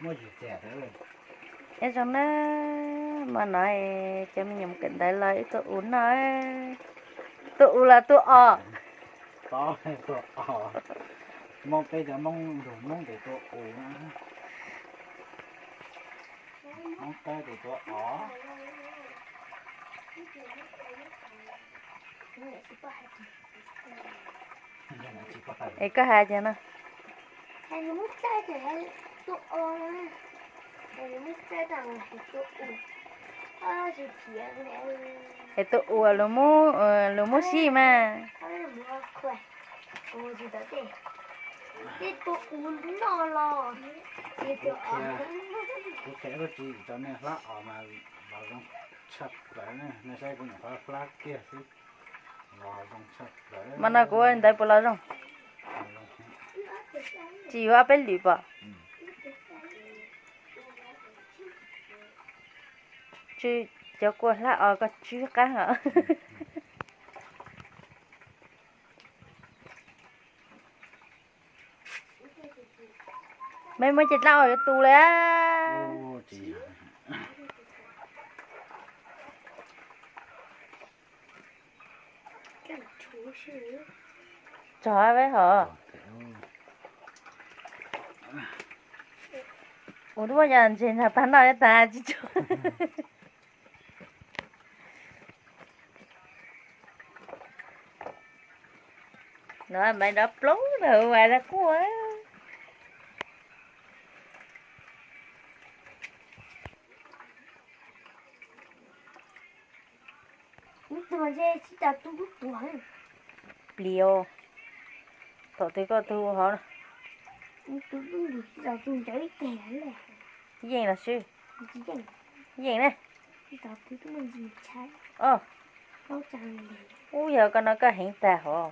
Muaj yus txiag. Nyob zoo na, hmo no cov me nyuam kawm ntawv los wb tuaj ua noj, tuaj ua los tuaj os. Tuaj os, Hmoob peb cov Hmoob lus Hmoob ces tuaj ua, Hmoob Kawb ces tuaj os. Es koj hais tias no, es tuaj ua lus Hmoob, lus Hmoob sib mas. Kuv qhia, kuv qhia tsis cov niag hlab os mas los zoo tshaj plaws na, nej saib kuv nyuam qhuav hlab kiag xwb, los zoo tshaj plaws. Hmo no kuv ua ntawd puas los zoo? Tsis yuav ob peb lwm pom. Tsw, cov kua hlab os koj tsw qab os. Mej muab cov dlaab os yuav tu lawm. Tso peb hov. Ua lub yog ntseg ntsag tag noj tag tsis tso. No maiv nrov plaub ntawm vas quaj. Ib tug ntshe tsis tas tu lub tuag. Plis os. Thaum twg koj tu hov. Ib tug lub ntug tsis tas tu ntsawv ib teg lawm. Yeej los sib. Yeej, yeej ne. Tsis tas tu twb muaj ntsis tshaib. Os. Ub, yog koj no koj heev tag hov.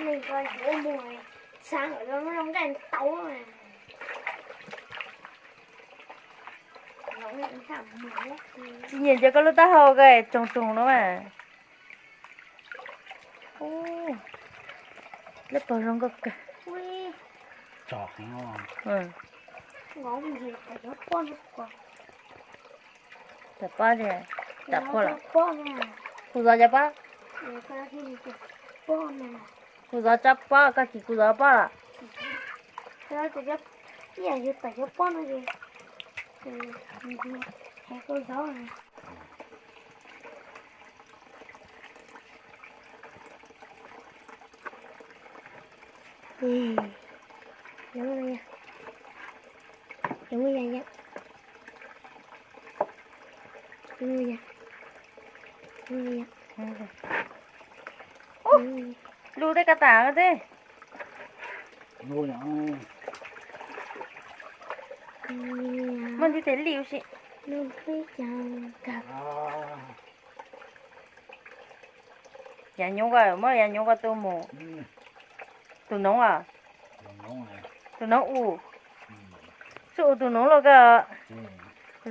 Neeg ko yuav mus txhab lawm zoo nqaij tau. Tsis nyiam cov koj lub taub hau ko tsoog tsoog no mas. Lub pog zoo nkauj kawg. Tsom heev. Tam pob, tam pob lawm. Kuv zov cov pob. Kuv zov tsob pob, koj tsis kuv zov pob los. Lug tej koj tas xwb. Muaj ntsis tes li ua si. Yav nyuv ko, muab yav nyuv ko tu mus. Tus noov os. Tus noov u. Sub u tus noov luaj ko.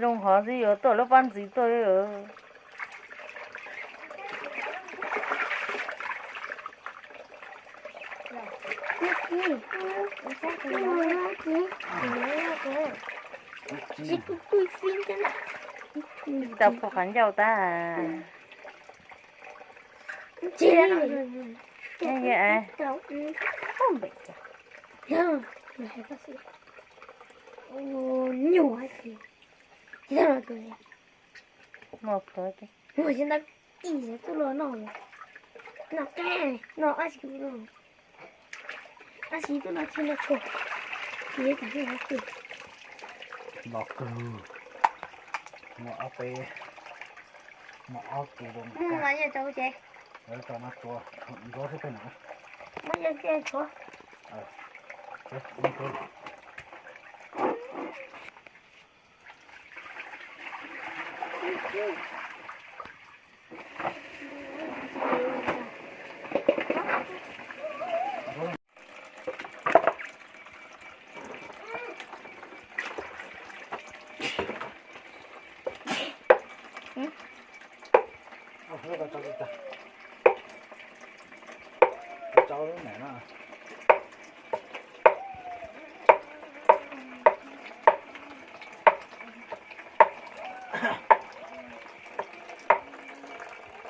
Zoo hov xwb yuav tuaj lub pob ntxwv tuaj. Tau pug qhov ncauj tag. Nyuam. Mus ntawd ib yam tuaj luaj no, no qab, no ab tsi, ab tsi tuaj no tsis no tshua, tsis tam no tsis. Los kawg, no ob peb, no ob tug zoo. Mus mas yog tau ces. Lawv tau no tua, nrov xwb peb no. Muab yog tshuav. Rau lub ntawm no.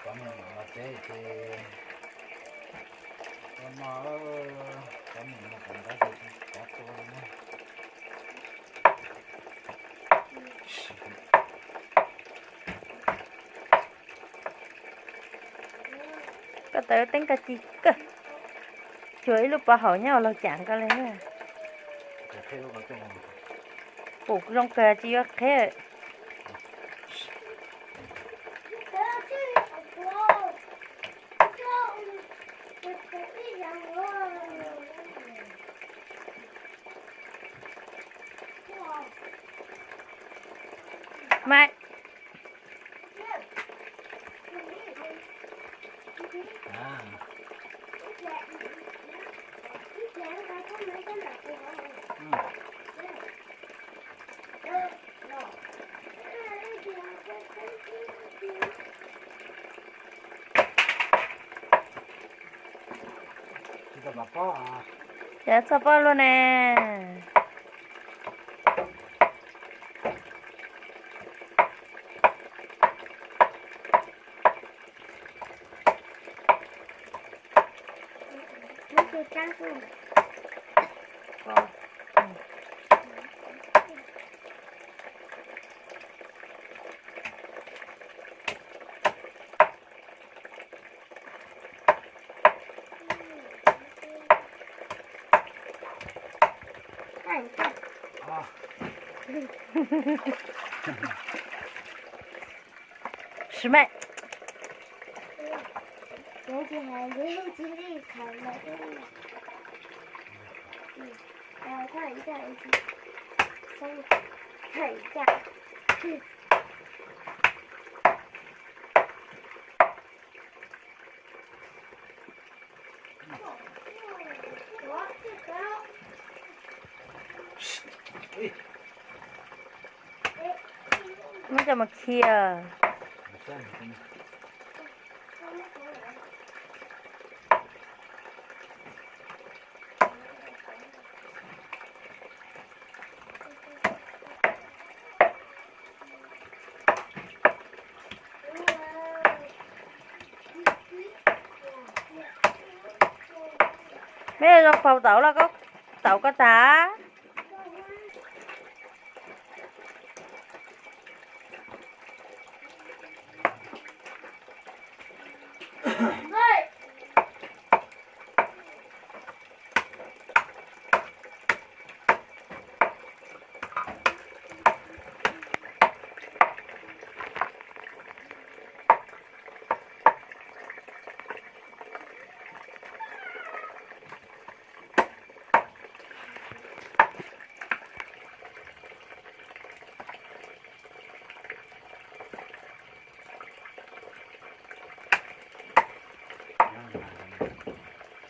Cov me nyuam los tsev ces ua no, cov me nyuam los tom ntawd ces tsis kav tua li na. Koj tawv teeb koj ci kawg, cuag ib lub pov haum nyob ua laug cam koj li. Pum zoo kawg tsis yuav qheb. Maiv. Ces txhob pob luaj ne. Sim mej. Muab coj mus khi. Mej zoo paug tau los koj tau koj tas.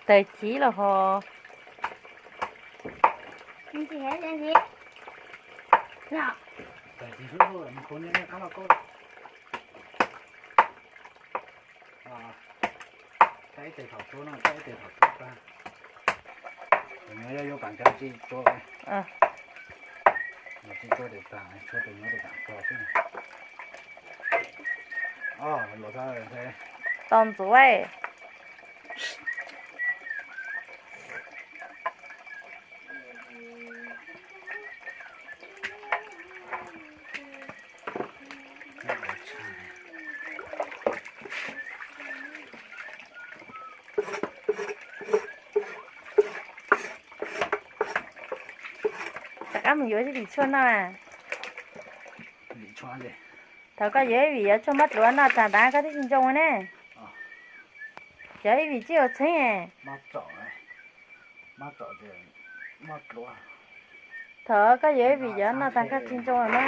Tawg civ los ho. Tab ib tes thaum tsuab no, tab ib tes thaum tsuab tag. Nyob yuav yuav pam cov tsis tsuab, tsis tsuab tes tag, tshuab tes nyob tes tam tso xwb. Tau ntxuav. Rov qab mus yuav ib vim tshuaj noj. Thaum koj yuav ib vim yuav tshuaj mab dluav noj tag ntawd koj twb tsis ntsoov ne. Yuav ib vim tshuaj txheeb. Thaum koj yuav ib vim yuav noj tag koj tsis ntsoov na.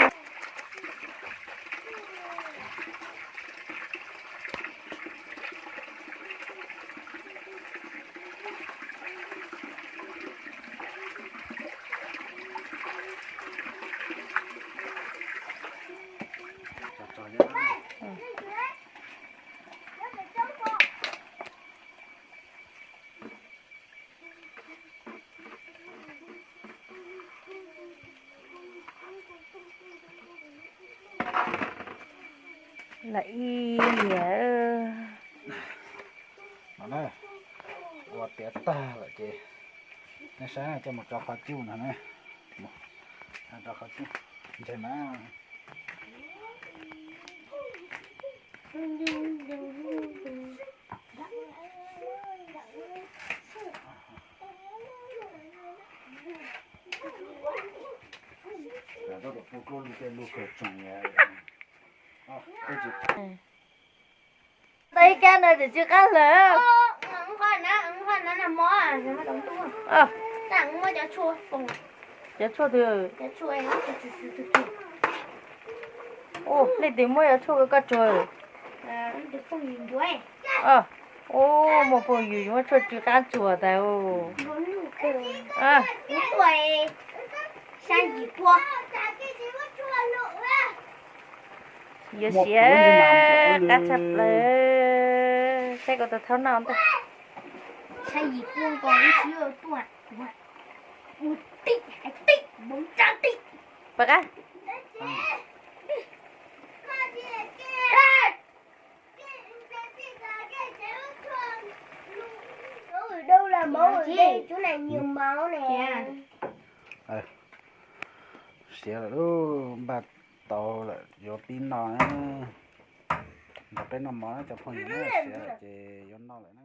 Lawm ib niam. No na, ua tiav tag lawm ces nej saib, coj mus tso qhov cub no na. Tso qhov cub, ntshe mas. Tau ib kab no tseem tsw qab lawm. Cov tshuaj twg? Ua, leej twg muab cov tshuaj koj tsuag? Ua, muaj phooj ywg muab tshuaj tsw qab tsuag tas. Yuav siav qab tshaj plaws. Saib koj tau thaub noj ntag. Pab qab. Siav lawm lub npaj tau lawm, yuav pib noj. Nrog peb noj mov na cov phooj ywg na, siav lawm ces yuav noj lawm na.